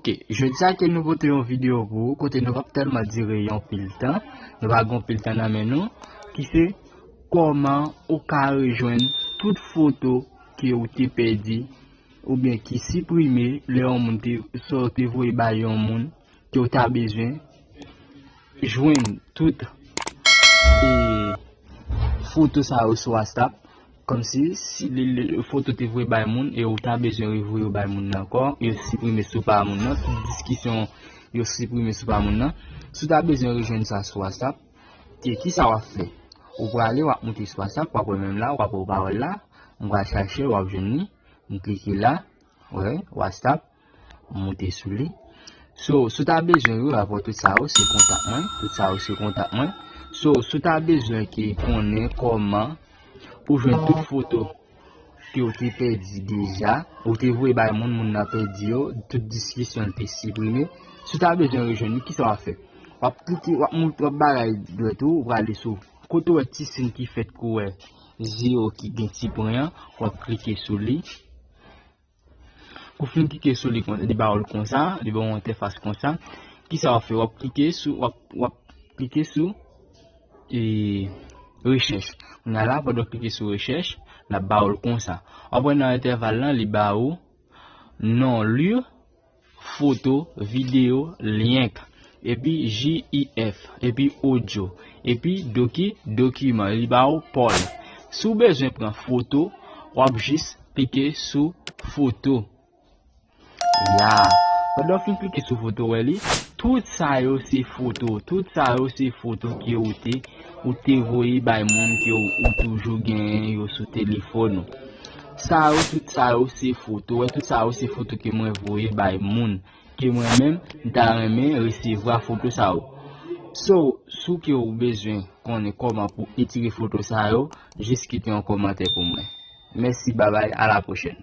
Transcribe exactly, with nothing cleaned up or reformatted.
Ok, jodi a ke nou pote yon videyo pou ou, kote nou p ap tèlman dire yon pil tan, nou pa gen yon pil tan nan men nou, ki se kòman ou ka rejwenn tout foto ke ou te pèdi oubyen ki siprime lè yon moun te, sa w te voye bay yon moun ke w ta bezwen jwenn tout, e, foto sa yo sou WhatsApp. Kòmsi, si li, li, foto te voye bay moun e ou ta bezwen revoye yo bay moun nan ankò, yo siprime sou pa moun nan, tout diskisyon yo siprime sou pa moun nan. Si w ta bezwen rejwenn sa sou WhatsApp, ke kisa w ap fè? Ou prale, w ap moute sou WhatsApp, w ap wè menm la, w ap wè pawòl la, m pral chache, w ap jwenn li, m klike la, wè, WhatsApp, m moute sou li. So, si w ta bezwen yo, w ap wè tout sa yo, se kontak mwen, tout sa yo, se kontak mwen. So, si w ta bezwen ke konnen kòman pou jwenn tout foto ke w te pèdi deja, ou te voye bay moun, moun nan pèdi yo, tout diskisyon l te siprime. Si w ta bezwen rejwenn li, kisa w ap fè? W ap klike, w ap moute, w ap bagay dwèt ou, w prale sou kote w wè ti siy ki fèt koulè zewo ki gen ti pwen an, w ap klike sou li. Ou fin klike sou li, li ba w l konsa, li ba w yon entèfas konsa. Kisa w ap fè? W ap klike sou, w ap, w ap klike sou, e, rechèch. Kounye a la, pandan w klike sou rechèch, l ap ba w l konsa. W ap wè nan entèval lan, li ba ou non, lye, foto, videyo, lyen, epi jif, epi odyo, epi doki, dokiman, li ba ou pòl. Si w bezwen pran foto, w ap jis klike sou foto. Ya. Pandan w fin klike sou foto, wè li, tout sa yo se foto, tout sa yo se foto ke ou te, ou te voye bay moun ke ou, ou toujou genyen yo sou telefòn ou. Sa yo, tout sa yo se foto, wè, tout sa yo se foto ke mwen voye bay moun, ke mwen menm, m ta renmen resevwa foto sa yo. So, si w ke ou bezwen konnen kòman pou etire foto sa yo, jis kite yon kòmantè pou mwen. Mèsi, babay, a la pwochèn.